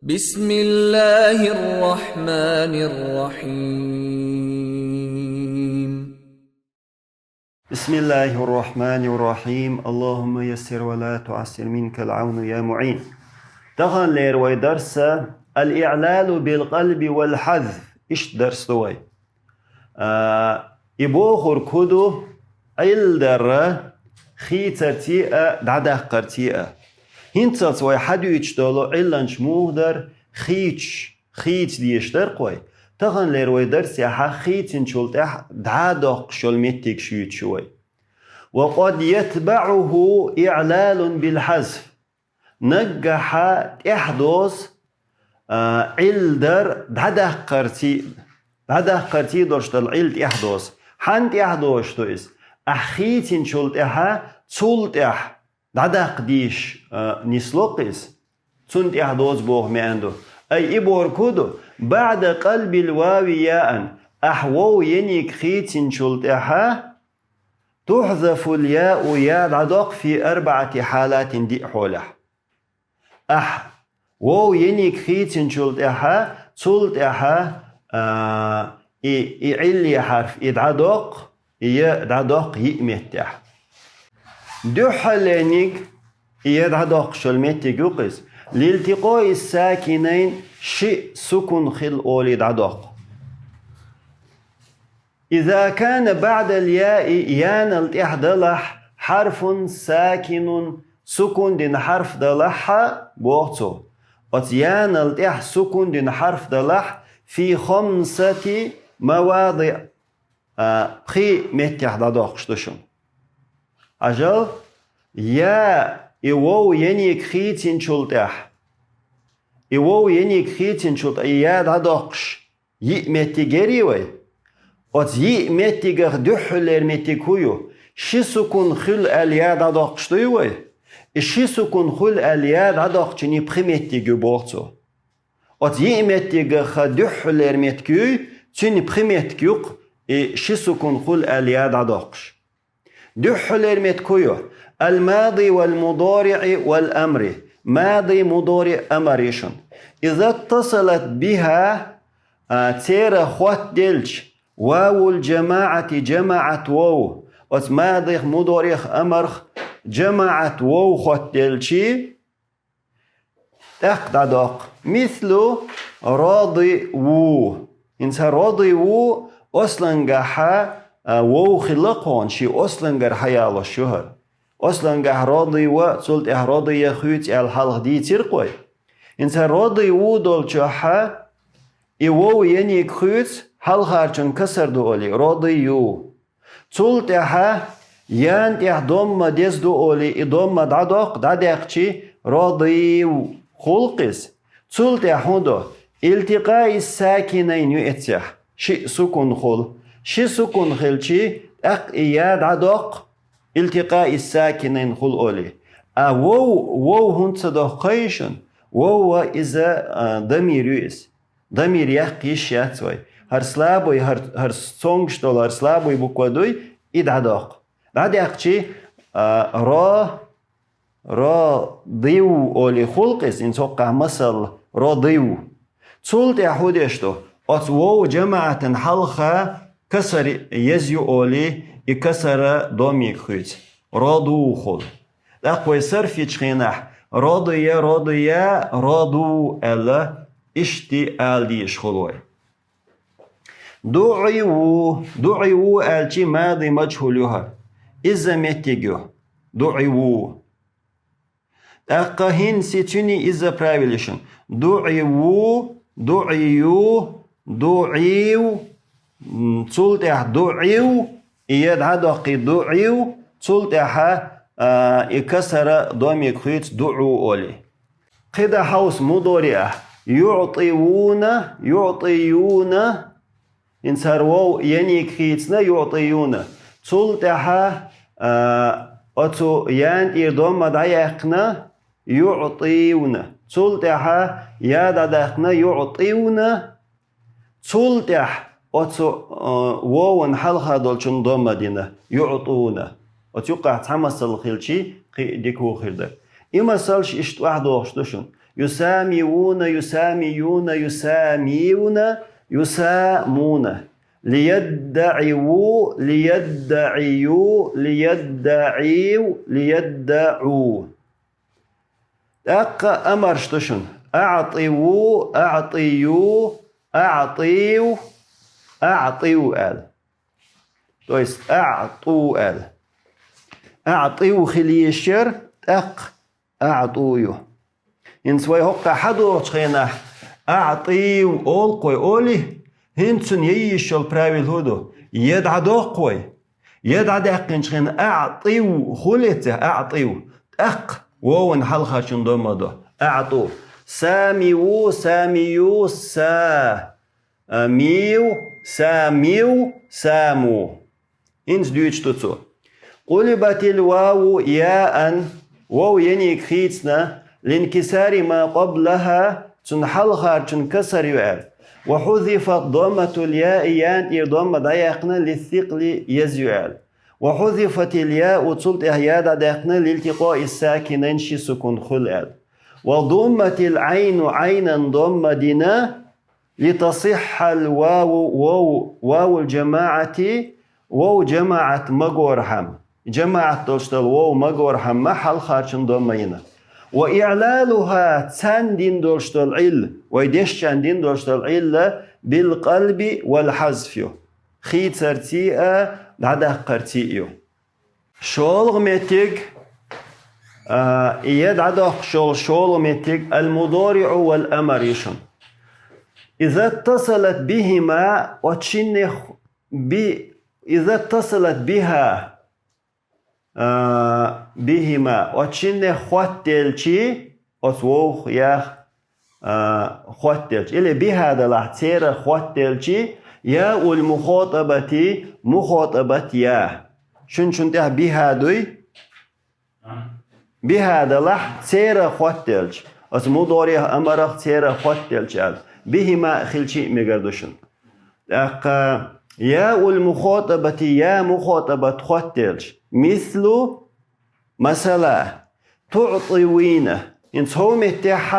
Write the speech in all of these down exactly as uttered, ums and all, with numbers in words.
بسم الله الرحمن الرحيم. بسم الله الرحمن الرحيم. اللهم يسر ولا تعسر، منك العون يا معين. Таханлера вай дарс الإعلال بالقلب والحذف. Иштта дарс ду вай. А, и бохург хӀун ду? Ӏилла дар хийцарций а, дӀадаккхарций а. ХӀинцалц вай хьадуьйцуш долу Ӏилланаш муха дара? Хийцаш, хийца дезаш дара-кх вай. Таханлера вай дарсехь хийцинчул тӀаьхьа дӀа а доккхуш йолу меттигаш юьйцуш ю вай. وقد يتبعه إعلال بالحذف. Наггахьа тӀаьхьадозу, а, Ӏилла дар дӀадаккхарций, дӀадаккхарций долуш долу Ӏилла тӀаьхьадозу. Хьанна тӀаьхьадозуш ду иза? Ахь хийцинчул тӀаьхьа, цул тӀаьхьа дӀадаккха дезаш, а, нисло-кх иза. Цунна тӀаьхьадозу боху маьӀна ду. Ай, и бохург хӀун ду? بعد قلب الواو ياء. Ахь вов ениг хийцинчул тӀаьхьа, تحذف الياء, я дӀадоккху في أربعة حالات, диъ хьолехь. Ахь вов ениг хийцинчул тӀаьхьа, цул тӀаьхьа, а, и, и Ӏиллин хьарф, и дӀадоккху, и я дӀадоккху йиъ меттехь. Дуьххьалениг и я дӀадоккхуш йолу меттиг ю-кх иза. لالتقاء الساكنين, шиъ сукун хилла олий дӀадоккху. إذا كان بعد الياء, янал тӀаьхьа далахь, حرف ساكن, сукун дина хьарф далахь, боху цо. Оцу янал тӀаьхьа сукун дина хьарф далахь, في خمسة مواضع, а, пхи меттехь дӀадоккхуш ду шуна. Хьажал, я и вов ениг хийцинчул тӀаьхьа, и вов ениг хийцинчул тӀаьхьа, и я дӀадоккхуш, йиъ меттиг ярий вай? Оцу йиъ меттигах дуьххьарлера меттиг хӀун ю? Ши сукун хуьлу аьлла я дӀадоккхуш дуй вай? И ши сукун хуьлу аьлла я дӀадоккхучун пхи меттиг ю, боху цо. Оцу йиъ меттигах дуьххьарлера меттиг юй, цуьнан пхи меттиг ю-кх, и ши сукун хуьлу аьлла я дӀадоккхуш. Дуьххьарлера меттиг хӀун ю? الماضي والمضارع والأمر. Мади, мудариъ, амар ю шуна. إذا اتصلت بها, а, церан хоттаделча, واو الجماعة, жамаӀат вов. Оцу мадих, мудариъх, амрах жамаӀат вов хоттаделчий, тӀаккха дӀадоккху. مثل رضوا. ХӀинца رضوا ослангахьа, а, вов хилла кхунна, шен ослангара хьаялош ю хӀара. Ослангахь رضوا, цул тӀаьхьа رضيا хуьйцу аьлла хьалха дийцира-кх вай. ХӀинца رضوا долчохьа и вов ениг хуьйцу, хьалхарчун касар ду олий, رضيوا. Цул тӀаьхьа ян тӀехь домма деза ду олий, и домма дӀадоккху, дӀадаьккхичий رضيو хуьлу-кх иза. Цул тӀаьхьа хӀун до? التقاء الساكنين ю эццехь. Шиъ сукун хуьлу. Ши сукун хилчий, тӀаккха и я дӀадоккху, التقاء الساكنين хуьлу олий. А вов, вов хӀунда ца доккху хаий шуна? Вов иза, а, дамир ю иза. Дамир яккха йиш яц вай. ХӀара слабый, хӀара, хӀара цомгуш долу, хӀара слабый буква дуй, и дӀадоккху. ДӀадаьккхичий, а, ро, رضوا олий хуьлу-кх иза, хӀинца хӀокхахь масал رضوا. Цул тӀаьхьа хӀун деш ду? Оцу вов жамаӀатан хьалха касар еза ю олий, и касар доммиг хуьйцу. رضوا хуьлу. ТӀаккха вай сарф йичу хенахь رضي, رضيا, رضوا аьлла, иштта ала дезаш хуьлу вай. دعوا, دعوا аьлчий мади мажхӀул ю хӀара. Иза меттиг ю. دعوا. ТӀаккха хӀинца цуьнан иза правило ю шуна. دعوا, دعيوا, دعيو, м, цул тӀаьхьа دعيو, и я дӀадоккхий دعيو, цул тӀаьхьа, а, и касар доммиг хуьйцу دعو олий. КхидӀа хьовса мудариъехь. يعطون, يعطيون, хӀинца хӀара вов ениг хийцина, يعطيون. Цул тӀаьхьа, а, оцу ян тӀера домма дӀаяьккхина, يعطيون. Цул тӀаьхьа я дӀадаьккхина, يعطون. Цул тӀаьхьа оцу, а, вован хьалха долчун домма дина, يعطون. Оцу юккъехь цхьа масал хилчий, кхин дика ву хир дара. И масалш иштта охьадохуш ду шуна. يساموون، يساميون، يسامون، يسامون. ليدعوا، ليدعيوا، ليدعيوا، ليدعوا. ТӀаккха амарш ду шуна. أعطوا، أعطيوا، أعطيوا، أعطوا аьлла. То есть أعطوا аьлла. أعطوا хила йиш яр, тӀаккха أعطوا ю. ХӀинца вай хӀокху хьадохучу хенахь أعطوا олу-кх вай олий, хӀинца цунна яйиш йолу правил хӀун ду? Я дӀадоккху вай, я дӀадаьккхинчу хенахь أعطوا хуьлу эццехь أعطوا, тӀаккха вовна хьалхарчун домма до. أعطوا. ساموا، ساميوا، سا. А, миу, са, миу, саму. ХӀинца дуьйцуш ду цо. قلبت الواو ياء, вов ениг хийцина, لانكسار ما قبلها, цунна хьалхарчун касар ю аьлла. وحذفت ضمة الياء, ян тӀера домма дӀаяьккхина, للثقل, еза ю аьлла. وحذفت الياء, цул тӀаьхьа я дӀадаьккхина, لالتقاء الساكنين, ши сукун хуьлу аьлла. وضمت العين, Ӏайнан домма дина, لتصح الواو, вов, واو الجماعة, вов жамаӀат магорхьама. ЖамаӀат долуш долу вов магорхьама хьалхарчун домма йина. وإعلالها, царна дина долуш долу Ӏилла, вай дешчарна дина долуш долу Ӏилла, بالقلب والحذف ю. Хийцарций а, дӀадаккхарций а ю. ШолгӀа меттиг, а, я дӀадоккхуш йолу шолгӀа меттиг, المضارع والأمر ю шуна. إذا اتصلت بهما, оцу шиннех би-, إذا اتصلت بها, а, بهما, оцу шиннех хоттаелчий, оцу вовх, ях, а, хоттаелча. Или بها далахь, церах хоттаелчий, ياء المخاطبة, мухатабат я. Шуна-шуна тӀехь بها дуй? بها далахь, церах хоттаелча. Оцу мудорих, амарах, церах хоттаелча аьлла. بهما хилчий а мегар ду шуна. ТӀаккха ياء المخاطبة, я мухатабат хоттаелча. مثل, масала, تعطوين. ХӀинца хӀокху меттехь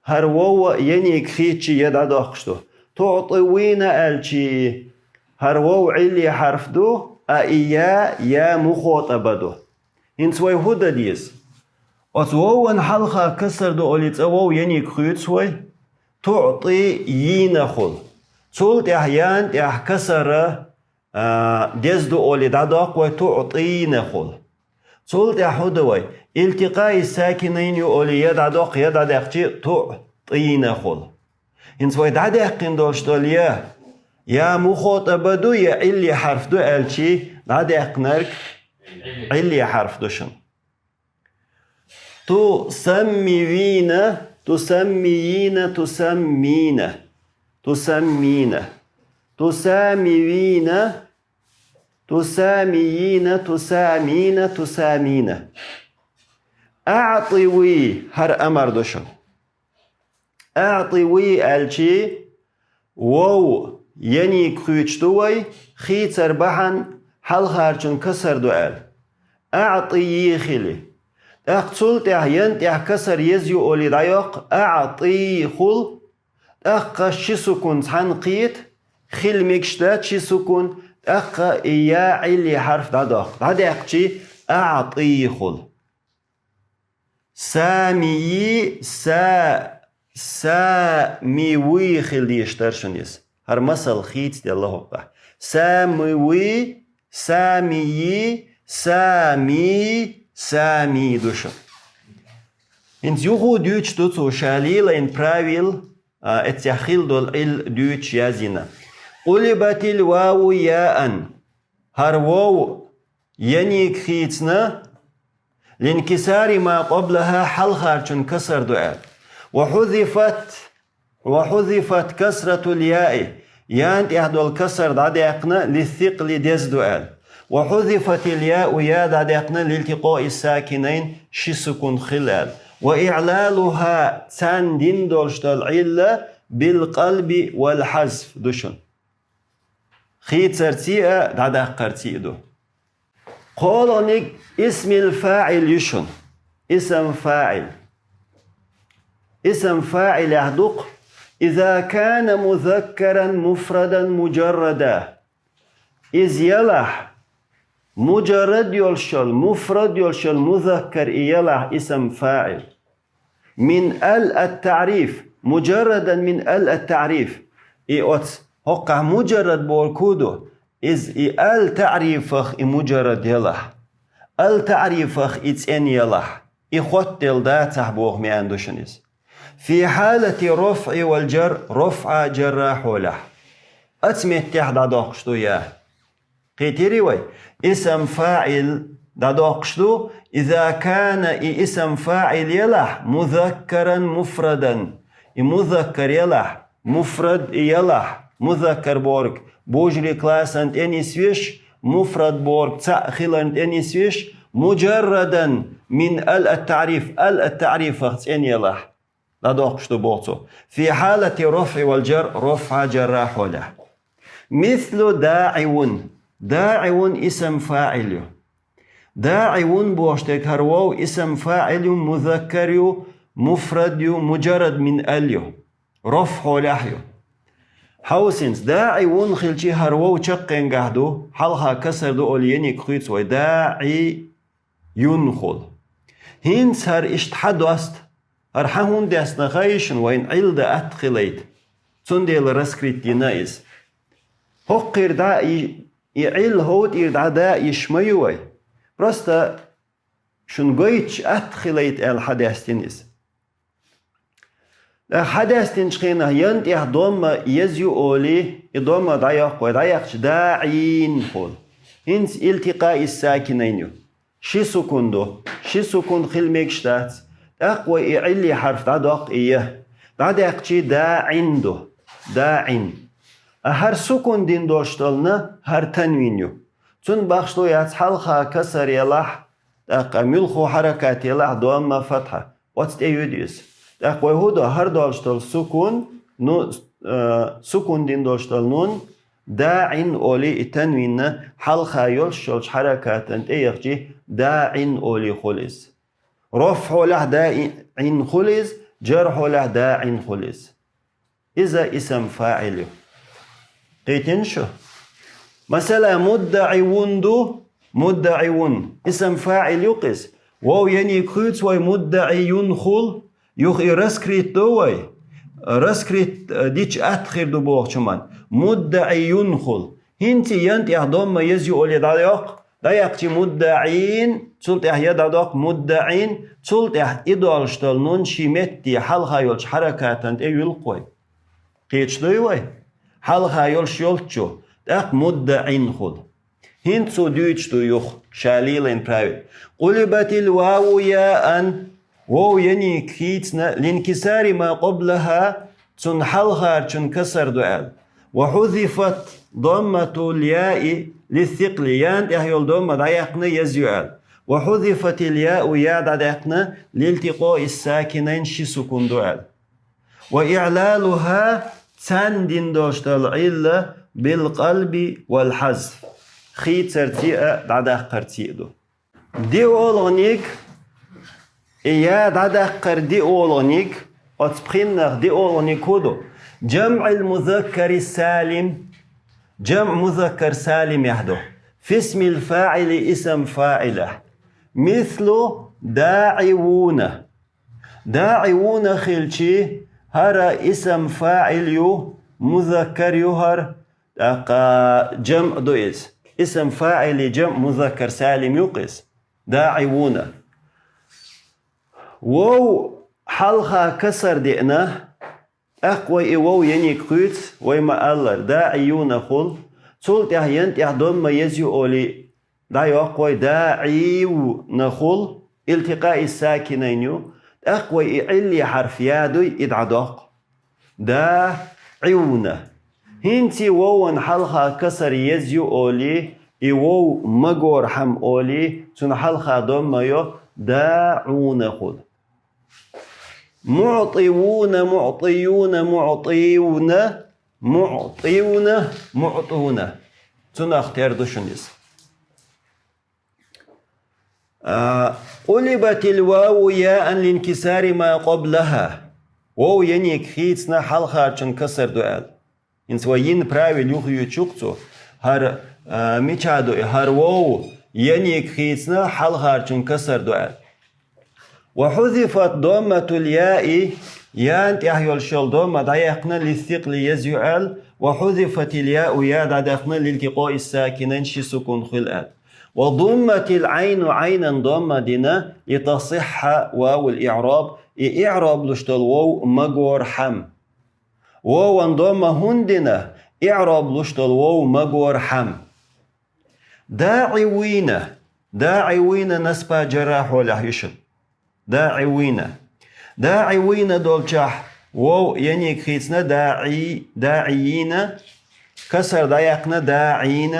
хӀара вов ениг хийцчий я дӀадоккхуш ду. تعطوين аьлчий, хӀара вов Ӏилли хьарф ду, а и я, я мухатаба ду. ХӀинца вай хӀун дан деза? Оцу вован хьалха касар ду олий цкъа вов ениг хуьйцу вай? تعطيين хуьлу. Цул тӀаьхьа ян тӀехь касара а, деза ду олий дӀадоккху вай, تعطين хуьлу. Цул тӀаьхьа хӀун ду вай? التقاء الساكنين ю олий я дӀадоккху, я дӀадаьккхичий, تعطين хуьлу. ХӀинца вай дӀадаьккхина долуш долу я, я мухатаба ду, я Ӏилли хьарф ду аьлчий, дӀадаьккхинарг Ӏилли хьарф ду шуна. تسموين، تسميين، تسمين. تسمين. تساموين. تساميين، تسامين، تسامين. أعطوي, хӀара амар ду шуна. أعطوي аьлчий, вов ениг хуьйцуш ду вай, хийцар бахьана хьалхарчун касар ду аьлла. أعطيي хили. ТӀаккха цул тӀаьхьа ян тӀехь касар еза ю олий дӀайоккху, أعطي хуьлу, тӀаккха ши сукун цхьаьна кхета, хила мегаш дац ши сукун, тӀаккха и я Ӏилли хьарф дӀадоккху. ДӀадаьккхичий, أعطي хуьлу. Самийи, са-, самивуй хила дезаш дара шуна иза. ХӀара масал хийцаделла хӀокхахь. Самивуй, самийи, самий, самий ду шу. ХӀинца юха дуьйцуш ду цо ша лелийна правил, а, эццехь хила долу Ӏилла дуьйцуш яздина. Къулибатил ваву яан. ХӀара вов ениг хийцина, линкисари ма къоблаха, хьалхарчун касар ду аьлла. Ва хьузифат, ва хьузифат касратул яи, ян тӀехь долу касар дӀадаьккхина, лиссикъли деза ду аьлла. Ва хьузифатил яу, я дӀадаьккхина, лилтикъои сакинайн, ши сукун хила аьлла. Ва иълалуха, царна дин долуш долу Ӏилла, билкъалби вал хьазф ду шуна. Хийцарций а, дӀадаккхарций а ду. КхоалгӀаниг исмил фаӀил ю шуна. Исам фаӀил. Исм фаӀилехь ду-кх: إذا كان مذكرا مفردا مجردا. Иза елахь, муджаррад йолуш йолу, муфрад йолуш йолу музаккар и елахь исм фаӀил. من ال التعريف، مجردا من ال التعريف. И оцу хӀокхахь муджаррад бохург хӀун ду? Иза и ал таӀрифах и муджаррад елахь, ал таӀрифах и цӀена елахь, и хоттаделла дацахь боху маьӀна ду шуна иза. في حالة الرفع والجر، رفع جر хьолехь. Оцу меттехь дӀадоккхуш ду я. Кхийтирий вай? Исм фаӀил дӀадоккхуш ду, إذا كان и исм фаӀил елахь, مذكرا مفردا. И музаккар елахь, муфрад и елахь, музаккар бохург божарий классан тӀе нисвеш, муфрад бохург цхьаъ хиларна тӀе нисвеш, مجردا من ال التعريف، ал таӀрифах цӀена елахь. ДӀадоккхуш ду боху цо. في حالة الرفع والجر، رفع جر хьолехь. مثل داعو. داعو исм фаӀил ю. داعو бохуш дерг хӀара вов исм фаӀил ю, музаккар ю, муфрад ю, مجرد من ال ю. رفع хьолехь ю. Хьовсинца, داعو хилчий хӀара вов чаккхенгахь ду, хьалха касар ду олий ениг кхуьйцу вай, داعي. Юн хуьлу. ХӀинца хӀара иштта хьан доста? ХӀара хьан хӀунда десна хаийшина вайна Ӏилла дан атта хилайта? Цундела раскрыть дина иза. ХӀокхуьра дӀа и, и Ӏилла хӀотӀера дӀа дан йиш ма ю вай. Просто шуна гойтуш атта хилайта аьлла хьан дестина иза. ТӀаккха хьан дестинчу хенахь ян тӀехь домма еза ю олий, и домма дӀайоккху вай, дӀаяккхича даӀин хуьлу. ХӀинца илтикъа ис сакинайн ю. Ши сукун ду. Ши сукун хила мегаш дац. ТӀаккха вай и Ӏилли хьарф дӀадоккху и я. ДӀадаьккхичий даӀин ду. ДаӀин. А хӀара сукун дин долуш долу на хӀара танвин ю. Цунна бахаш ду яц хьалха касар елахь, тӀаккха муьлхха хьаракат елахь, домма, фатхьа. Оцу тӀе юьду иза. ТӀаккха вай хӀун до, хӀара долуш долу сукун, ну, э, сукун дин долуш долу нун, даӀин олий и танвинна хьалха йолуш йолчу хьаракатан тӀе яхчий, даӀин олий хуьлу иза. Роф хьолехь даӀин хуьлу иза, джар хьолехь даӀин хуьлу иза. Иза исам фаӀил ю. Кхийтина шу? Масала, муддаӀивун ду, муддаӀивун. Исам фаӀил ю-кх иза. Вов ениг хуьйцу вай, муддаӀиюн хуьлу, юха и раскрыть до вай. Раскрыть, э, дича атта хир ду бохучу хӀуман. МуддаӀиюн хуьлу. ХӀинца ян тӀехь домма еза ю олий дӀайоккху. ДӀаяккхичий муддаӀин, цул тӀаьхьа я дӀадоккху муддаӀин, цул тӀаьхьа и долуш долу нун ши метте хьалха йолчу хьаракатан тӀе юьллу-кх вай. Кхеташ дуй вай? Хьалха йолуш йолччу, тӀаккха муддаӀин хуьлу. ХӀинца цо дуьйцуш ду юха, ша лелийна правил. Къулибатил ваву яан, вов ениг хийцина, линкисари ма къоблаха, цунна хьалхарчун касар ду аьлла. Ва хузифат домматул яи лиссикъли, ян тӀехь йолу домма дӀаяьккхина еза ю аьлла. Ва хузифатил яу, я дӀадаьккхина, лилтикъои сакинайн, ши сукун ду аьлла. Ва иълалуха, царна дин долуш долу Ӏилла, билкъалби вал хьазф. Хийцарций а, дӀадаккхарций а ду. ДиъолгӀаниг, и я дӀадаккхар диъолгӀаниг, оцу пхиннах диъолгӀаниг хӀун ду? ДжамӀил музаккари салим, джамӀ музаккар салимехь ду. Фисмил фаӀили, исам фаӀилехь. Мислу даӀивуна. ДаӀивуна хилчий, хӀара исам фаӀил ю, музаккар ю хӀара, тӀаккха джамъ ду иза. Исам фаӀили джамъ музаккар салим ю-кх иза. ДаӀивуна. Вов хьалха касар деана, тӀаккха вай и вов ениг кхуьйцу, вай ма-аллара, даӀиюна хуьлу, цул тӀаьхьа ян тӀехь домма еза ю олий, дӀайоккху вай, даӀивна хуьлу, илтикъаи сакинайн ю, тӀаккха вай и Ӏилли хьарф я дуй, и дӀадоккху. ДаӀивна. ХӀинций вован хьалха касар еза ю олий, и вов магорхьама олий, цунна хьалха домма йо, даӀуна хуьлу. МуӀтивуна, муӀтиюна, муӀтивна, муӀтивна, муӀтуна. Цунах тера ду шуна иза. А, къулибатил ваву яан линкисари ма къоблаха. Вов ениг хийцна хьалхарчун касар ду аьлла. ХӀинца вай йина правил юха юьйцуш ю-кх цо. ХӀара, а, мича ду и? ХӀара вов ениг хийцна хьалхарчун касар ду аьлла. وحذفت ضمة الياء, ян тӀехь йолуш йолу домма дӀаяьккхина, للثقل, еза ю аьлла, وحذفت الياء, я дӀадаьккхина, لالتقاء الساكنين, ши сукун хила аьлла. وضمت العين, Ӏайнан домма дина, لتصح واو الإعراب, и иӀроб луш долу вов магорхьама. Вован домма хӀунда дина, иӀроб луш долу вов магорхьама. داعوين, داعوين насба-жарра хьолехь ю шуна. داعوين. داعوين долчохь вов ениг хийцна, داعي, داعيين, касар дӀаяьккхина, داعين,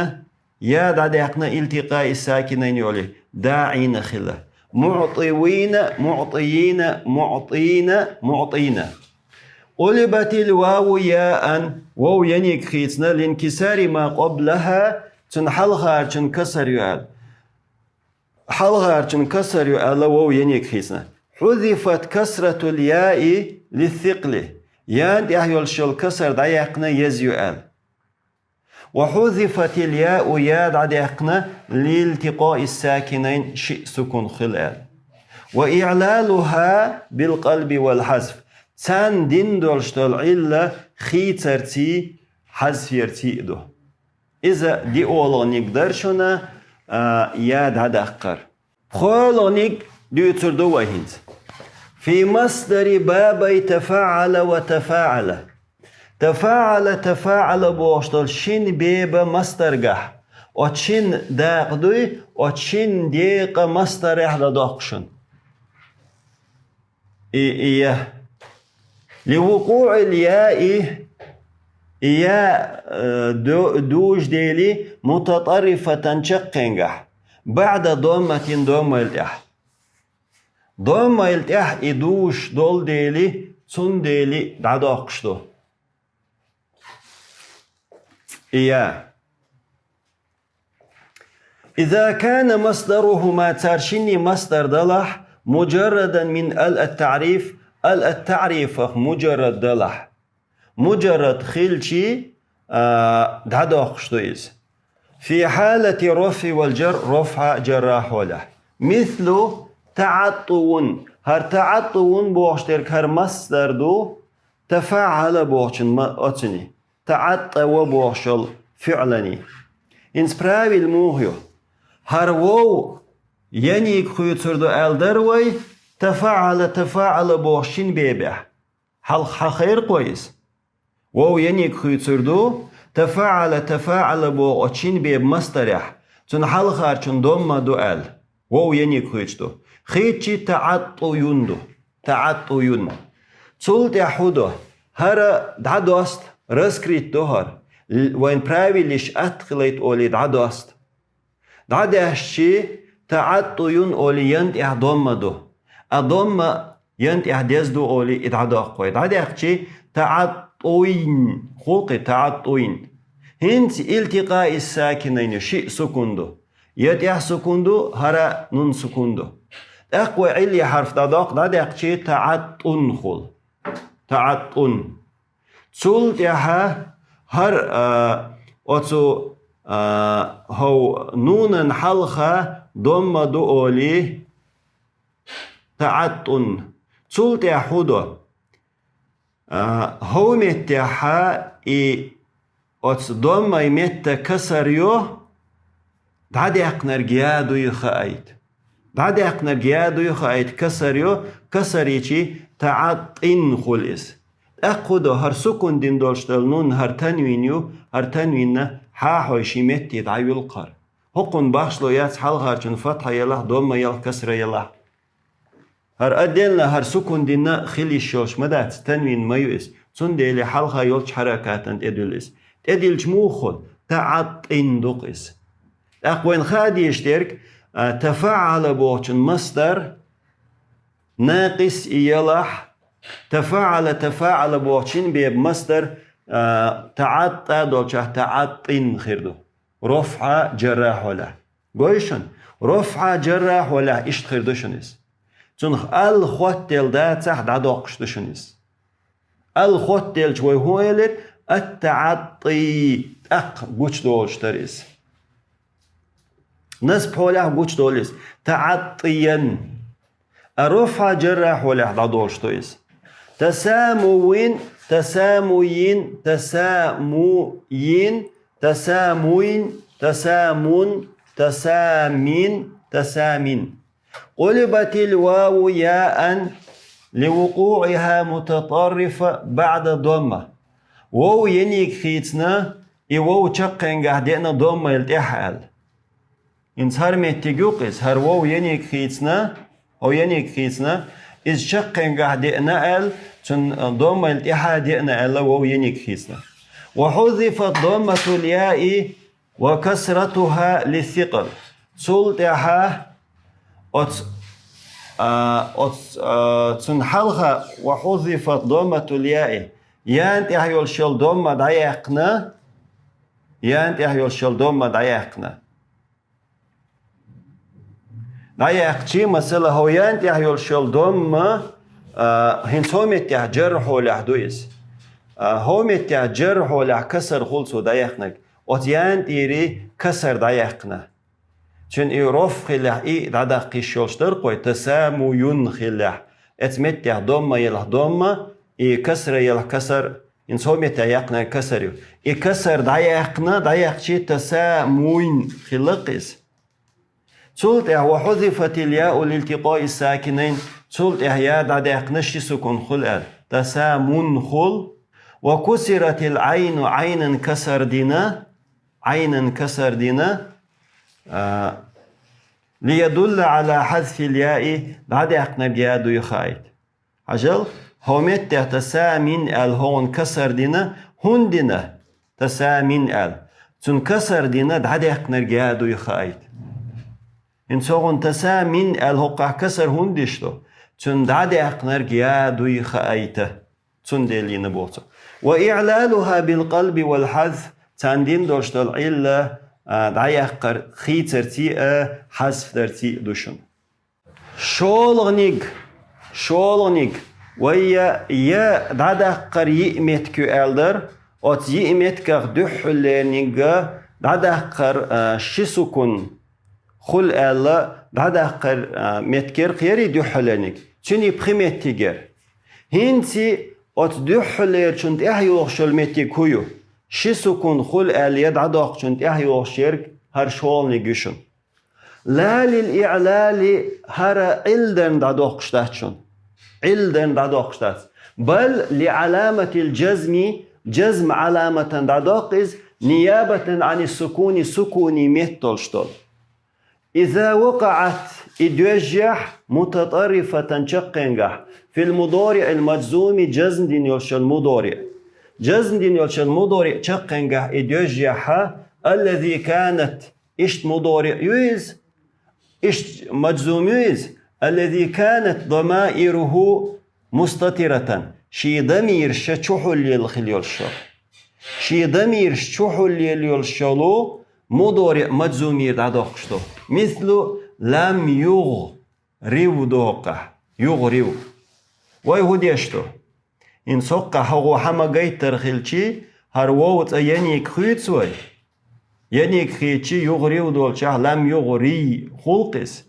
я дӀадаьккхина, التقاء الساكنين йолий, داعين хила. معطوين, معطيين, معطين, معطين. قلبت الواو ياء, вов ениг хийцна, لانكسار ما قبلها, цуьнан хьалхарчун касар ю аьлла. Хьалхарчун касар ю аьлла, вов ениг хийцна. حذفت كسرة الياء للثقل, ян тӀехь йолуш йолу касар дӀаяьккхина, еза ю аьлла. وحذفت الياء, я дӀадаьккхина, لالتقاء الساكنين, шиъ сукун хила аьлла. وإعلالها بالقلب والحذف, царна дина долуш долу Ӏилла хийцарций, хьазферций а ду. Иза диъолгӀаниг дара шуна, а, я дӀадаккхар. ПхоьалгӀаниг дуьйцур ду вай хӀинца. في مصدر بابي تفعل وتفاعل. تفاعل, تفاعل бохуш долу шина беба мастаргахь, оцу шина дакъа дуй, оцу шина декъа мастарехь дӀадоккху шуна. И, и я. لوقوع الياء, и я, э, ду-, дуж дели, متطرفة, чаккхенгахь, بعد ضمة, доммайла тӀехь. Доммайла тӀехь и дуж долу дели, цундели дӀадоккхуш ду. И я. إذا كان مصدرهما, цар шинний мастар далахь, مجردا من ال التعريف, ал ат-таърифах муджаррад далахь. Муджаррад хилчи, а, дӀадоккхуш ду иза. في حالة الرفع والجر, рофӀа, жарра хьолехь. مثل تعطو. ХӀара تعطو бохуш дерг хӀара мастар ду, تفعل бохучун ма-, оцуьнан. تعطو бохуш йолу фиълан. ХӀинца правил муха ю? ХӀара вов ениг хуьйцур ду аьлла дара вай, تفعل, تفاعل бохучун бебехь. Хьалха хьан хайракхой иза? Вов ениг хуьйцур ду, تفعل, تفاعل боху оцу шина беба мастарехь, цуьнан хьалхарчун домма ду аьлла. Вов ениг хуьйцуш ду. Хийцчи تعطو ду. تعطو. Цул тӀаьхьа хӀун до? ХӀара дӀадоста, раскрыть до хӀара. Л-, вайн правилаш атта хилийта олий дӀадоста. ДӀадаьхчи تعطو олий ян тӀехь домма ду. А домма ян тӀехь деза ду олий и дӀадоккху вай. ДӀадаьхчи تعطوين. Хулкхи تعطوين. ХӀинца التقاء الساكنين ю, шиъ сукун ду. Я тӀехь сукун ду, хӀара нун сукун ду. ТӀаккха вай Ӏилли хьарф дӀадоккху, дӀадаьккхичи تعطو хуьлу. تعطو. Цул тӀаьхьа хӀара, а, оцу, а, хӀов нунан хьалха домма ду олий تعطو. Цул тӀаьхьа хӀун до? А, хӀов меттехьа и оцу доммай метта касар йо, дӀадаьккхинарг я дуй хаийта. ДӀадаьккхинарг я дуй хаийта касар йо, касар йичи تعطين хуьлу иза. ТӀаккха хӀун до, хӀара сукун дина долуш долу нун, хӀара танвин ю, хӀара танвинна хьахьой ши метте дӀайуьллу хӀара. ХӀокхунна бахьаш ло яц хьалхарчун фатхьа ялахь, домма ялахь, касра ялахь. ХӀара отдельно, хӀара сукун дина хила йиш йолуш ма дац, танвин ма ю иза. Цундела хьалха йолчу хьаракатан тӀедуьллу иза. ТӀедиллича муха хуьлу? تعطين ду-кх иза. ТӀаккха вайна хаа дезаш дерг, а, تفعل бохучун мастар, накъис и ялахь, تفعل, تفاعل бохучун беба мастар, а, تعطى долчохь تعطين хир ду. РофӀа, жарра хьолехь. Гой шуна? РофӀа, жарра хьолехь иштта хир ду шуна иза. Цунах ал хоттаделла дацахь, дӀадоккхуш ду шуна иза. Ал хотделча вай хӀун элира? Ат-таӀатӀий, тӀаккха гучадолуш дара иза. Насб хьолехь гучадолу иза. ТаӀатӀиян. А руфӀа-жарра хьолехь дӀадолуш ду иза. Тасамуйин, тасамуйин, тасамуйин, тасамуйин, тасамун, тасамин, тасамин. Къулибатил ваву яан ливукъуӀиха мутатӀаррифа баӀда домма. Вов ениг хийцина, и вов чаккхенгахь деана доммайла тӀехь аьлла. ХӀинца хӀара меттиг ю-кх иза, хӀара вов ениг хийцина, хӀо ениг хийцина, иза чаккхенгахь деана аьлла, цунна доммайла тӀехьа деана аьлла, вов ениг хийцина. Ва хьузифат домматул яи ва касратуха лиссикъал. Цул тӀаьхьа оц-, а, оц-, а, цунна хьалха ва хьузифат домматул яи. Ян тӀехь йолуш йолу домма дӀаяьккхина. Ян тӀехь йолуш йолу домма дӀаяьккхина. ДӀаяьккхичи, масала, хӀо ян тӀехь йолуш йолу домма, а, хӀинца хӀо меттехь джарр хьолехь ду иза. А, хӀо меттехь джарр хьолехь касар хула цо дӀаяьккхинарг. Оцу ян тӀери касар дӀаяьккхина. Цуьнан и роф хиллехь, и дӀадаккха йиш йолуш дара-кх вай, тасамуюн хиллехь. Эцу меттехь домма елахь домма, и касра елахь касар, хӀинца хӀо меттехь яьккхинарг касар ю. И касар дӀаяьккхина, дӀаяьккхичи тасамуйн хилла-кх иза. Цул тӀаьхьа ва хьузифатил яу лилтикъои сакинайн, цул тӀаьхьа я дӀадаьккхина ши сукун хула аьлла. Тасамун хул. Ва кусиратил айну, айнан касар дина, айнан касар дина, а, лиядулла ала хьазфил яи, дӀадаьккхинарг я дуй хаийта. Хьажал, хӀо меттехь тасамин аьлла хӀогӀун касар дина, хӀунда дина тасамин аьлла? Цунна касар дина дӀадаьккхинарг я дуй хаийта. ХӀинца хӀогӀун тасамин аьлла хӀокхахь касар хӀунда диш ду? Цунна дӀадаьккхинарг я дуй хаийта. Цундела йина боху цо. Ва иълалуха билкъалби вал хьазф, царна дин долуш долу Ӏилла, а, дӀаяккхар хийцарций а, хьазф дарций а ду шуна. ШолгӀаниг, шолгӀаниг, вай я, я дӀадаккхар йиъ меттиг ю аьлла дара, оцу йиъ меттигах дуьххьарлерниг дӀадаккхар, а, ши сукун хула аьлла, дӀадаккхар, а, меттигера кхерий дуьххьарлерниг? Цуьнан пхи меттигера. ХӀинций оцу дуьххьарлерчун тӀаьхьа йогӀуш йолу меттиг хӀун ю? Ши сукун хула аьлла я дӀадоккхучун тӀаьхьа йогӀуш ерг хӀара шолгӀаниг ю шуна. Ла лил иълали, хӀара Ӏилла дарна дӀадоккхуш дац шуна. Ӏилла дарна дӀадоккхуш дац. Бал ли Ӏаламатил джазми, джазм Ӏаламатан дӀадоккху иза, ниябатан Ӏани сукуни, сукуни метталуш долу. Иза вакъаӀат, и доьжжехь, мутатӀаррифатан чаккхенгахь, фил мудориӀил маджзуми, джазм дина йолуш йолу мудориӀ. Джазм дина йолуш йолу мудориӀ чаккхенгахь и доьжжехьа, аллази канат, иштта мудориӀ ю иза, иштта маджзум ю иза, аллази канат дамаируху мустатиратан, шен дамираш чухьуллелла хила йолуш йолу. Шен дамираш чухьуллелла йолуш йолу мудориӀ маджзумера дӀадоккхуш ду. Мислу лам югӀрив доккхахь, югӀрив. Вай хӀун деш ду? ХӀинца хӀоккхахь хӀокхо хьан ма-гайттара хилчий, хӀара вов цӀа ениг хуьйцу вай? Ениг хийцчий югӀрив долчохь лам югӀрий хула-кх иза.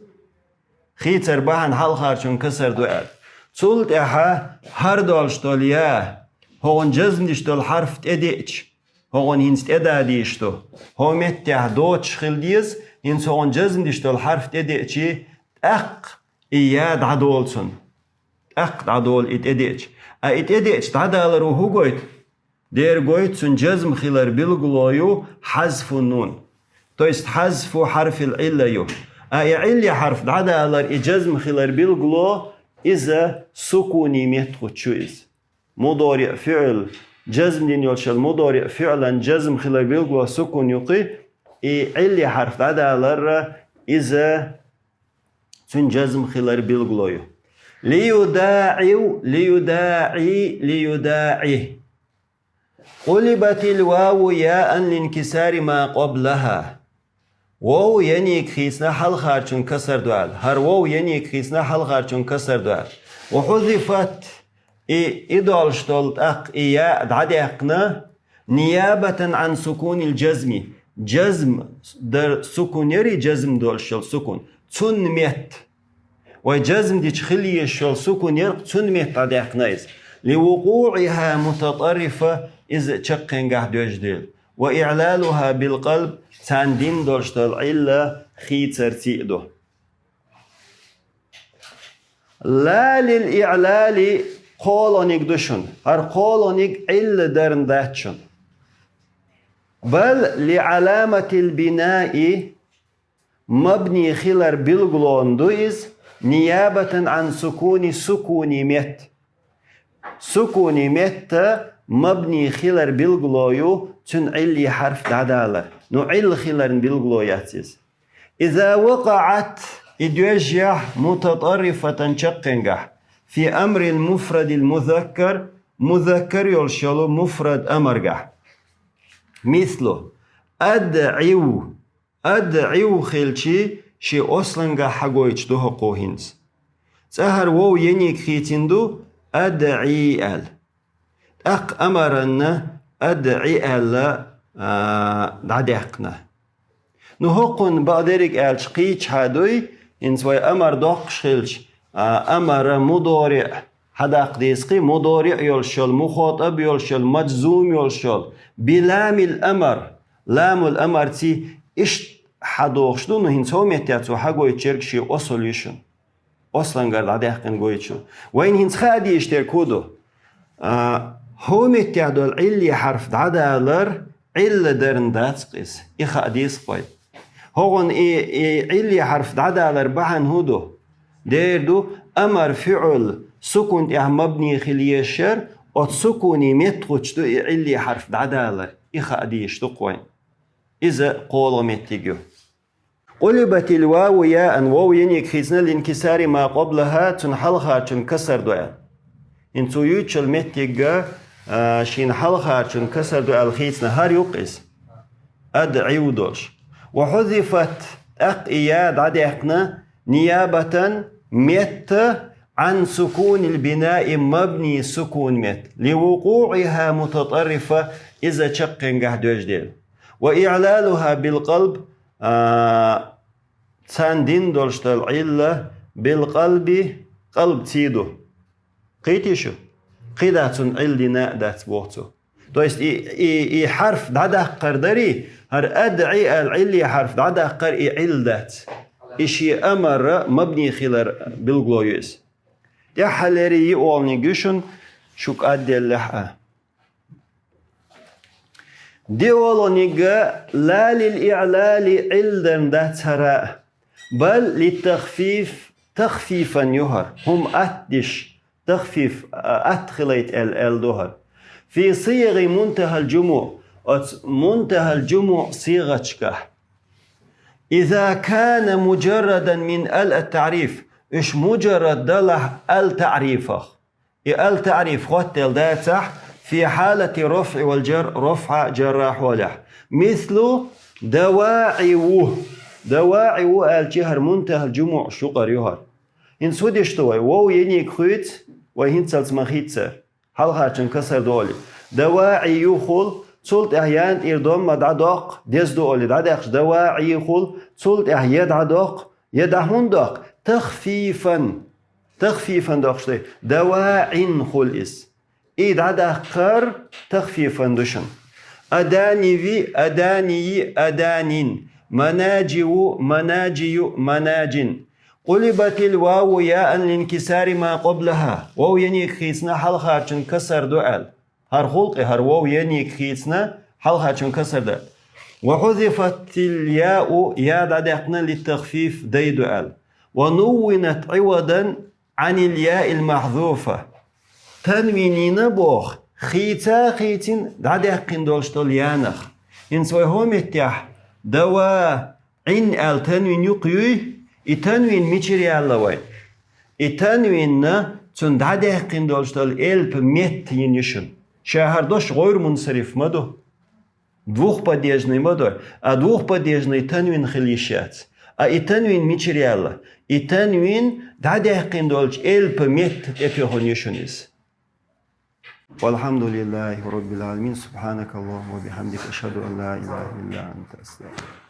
Хийцар бахьана хьалхарчун касар ду аьлла. Цул тӀаьхьа хӀара долуш долу я, хӀогӀун джазм деш долу хьарф тӀедеъча, хӀогӀун хӀинца тӀедадийш ду. ХӀо меттехь доцуш хила деза, хӀинца хӀогӀун джазм деш долу хьарф тӀедеъчий, тӀаккха и я дӀадолу цунна. ТӀаккха дӀадолу и тӀедеъча. А и тӀедеъча дӀадалар ву хӀун гойту? Дера гойту цуьнан джазм хилар билгало ю хьазфу нун. То есть хьазфу хьарфил Ӏилла ю. А и Ӏилли хьарф дӀадалар и джазм хилар билгало, иза сукуни меттахуьттуш ю иза. МудориӀ фиӀл, джазм дина йолчул мудориӀ фиӀлан джазм хилар билгало сукун ю-кх, и Ӏилли хьарф дӀадаларра иза цуьнан джазм хилар билгало ю. ЛиюдаӀив, лиюдаӀи, лиюдаӀи. Къулибатил ваву яан линкисари ма къоблаха. Вов ениг хийцина хьалхарчун касар ду аьлла. ХӀара вов ениг хийцина хьалхарчун касар ду аьлла. Ва хьузифат, И, и долуш долу тӀаккха и яа дӀадаьккхина, ниябатан ан сукунил джазми. Джазм дар сукун яри, джазм долуш йолу сукун. Цунна метта. Вай джазм дича хила езаш йолу сукун яра, цунна метта дӀадаьккхина иза. Ли вукъуъиха мутатӀаррифа, иза чаккхенгахь доьжна дела. Ва иълалуха билкъалб, царна дина долуш долу Ӏилла хийцарций а ду. Ла лил иълали кхоалгӀаниг ду шуна. ХӀара кхоалгӀаниг Ӏилла дарна дац шуна. Бал ли Ӏаламатил бинаи, мабни хилар билгало ду иза, ниябатан ан сукуни, сукуни метта. Сукуни метта мабни хилар билгало ю, цуьнан Ӏилли хьарф дӀадалар. Ну Ӏилла хиларна билгало яц иза. Иза вакъаӀат, и доьжна яхь, мутатӀаррифатан чаккхенгахь, фи амрил муфрадил музаккар, музаккар йолуш йолу муфрад амаргахь. Мислу, адъив, адъив хилчи, шен ослангахь хьагойтуш ду хӀокхо хӀинца. ЦӀахь хӀара вов ениг хийцина ду, адъи аьлла. ТӀаккха амаранна адъи аьлла, а, дӀадаьккхина. Ну, хӀокхунна бакъдерг аьлча кхийча хьа дуй, хӀинца вай амар доккхуш хилча, а, амара мудориъ хьадаккха деза кхин, мудориъ йолуш йолу, мухатӀаб йолуш йолу, маджзум йолуш йолу, биламил амар, ламул амарций иштта хьадохуш ду, ну, хӀинца хӀокху меттехь цо хьагойтуш ерг шен осал ю шуна. Ослангара дӀадаьккхина гойтуш ду. Вайна хӀинца хаа дезаш дерг хӀун ду? А, хӀокху меттехь долу Ӏилли хьарф дӀадалар Ӏилла дарна дац-кх иза. И хаа деза-кх вай. ХӀокхунна и, и Ӏилли хьарф дӀадалар бахьана хӀун ду? Дера ду, амар фиъл сукун тӀехь мабни хила езаш яра, оцу сукуни метта гӀуттуш ду и Ӏилли хьарф дӀадалар. И хаа дезаш ду-кх вайна. Иза кхоалгӀа меттиг ю. Къулибатил ваву яан, вов ениг хийцина, линкисари ма къоблаха, цуьнан хьалхарчун касар ду аьлла. ХӀинца цо юьйцучу меттигга, а, шена хьалхарчун касар ду аьлла хийцина, хӀара ю-кх иза. Адъив долуш. Ва хьузифат, тӀаккха и я дӀадаьккхина, ниябатан, метта, ан сукунил бинаи, мабни сукун метта. Ли вукъуъиха мутатӀаррифа, иза чаккхенгахь доьжна дела. Ва иълалуха билкъалб, а, царна дина долуш долу Ӏилла билкъалби, къалбций ду. Кхийтий шу? КхидӀа цунна Ӏилла дина а дац, боху цо. То есть и, и, и хьарф дӀадаккхар дарий, хӀара адъи аьлла Ӏилли хьарф дӀадаккхар и Ӏилла дац. И шен амара мабни хилар билгало ю иза. ТӀаьххьалера йиъолниг ю шуна, шу кӀадделлехь а. ДиъолгӀаниг ла лил иълали Ӏилла дарна дац хӀара, бал литтахфиф, тахфифан ю хӀара, хӀума атта деш, тахфиф, а, атта хилийта аьлла, аьлла ду хӀара. Фи сигъи мунтахал джумуъ, оцу мунтахал джумуъ сигъаташкахь. Иза кана муджаррадан мин ал ат-таъриф, уьш муджаррад далахь ал-таърифах. И ал-таъриф хоттаделла дацахь, фи хьалати рафъи вал джар, рафъа, джарра хьолехь. Мислу даваӀиву. ДаваӀиву аьлча хӀара мунтахал джумуъ шукъар ю хӀара. ХӀинца хӀун деш ду вай? Вов ениг хуьйцу, вай хӀинццалц ма хийццара. Хьалхарчун касар ду олий. ДаваӀи ю хул, цул тӀаьхьа ян тӀера домма дӀадоккху, деза ду олий, дӀадаьккхаш даваӀи хул, цул тӀаьхьа я дӀадоккху, я дӀа хӀунда доккху? Тахфифан. Тахфифан доккхуш дай. ДаваӀин хул иза. И дӀадаккхар тахфифан ду шуна. Адани ви, адани йи, аданин. Манаджи ву, манаджи ю, манаджин. Къулибатил ваву яан линкисари ма къоблаха. Вов ениг хийцина хьалхарчун касар ду аьлла. ХӀара хул-кх и, хӀара вов ениг хийцина хьалхарчун касар ду. Ва хьузифатил яу, я дӀадаьккхина литтахфиф дай ду аьлла. Ва нуввинат Ӏивадан Ӏанил яил махьзуфа. Танвин йина боху, хийца а хийцина дӀадаьккхина долуш долу янах. ХӀинца вай хӀокху меттехь дава Ӏин аьлла танвин юкъа юй, и танвин мичара яьлла вай? И танвинна цунна дӀадаьккхина долуш долу элп метта йина ю шуна. Ша хӀара дош гӀойр мунсариф ма ду. Двухпадежный ма ду, а двухпадежный танвин хила йиш яц. А и танвин мичара яьлла? И танвин дӀадаьккхина долчу элпа метта тӀетоьхна ю шуна иза. والحمد لله رب العالمين. سبحانك اللهم وبحمدك، أشهد أن لا إله إلا أنت، أستغفرك.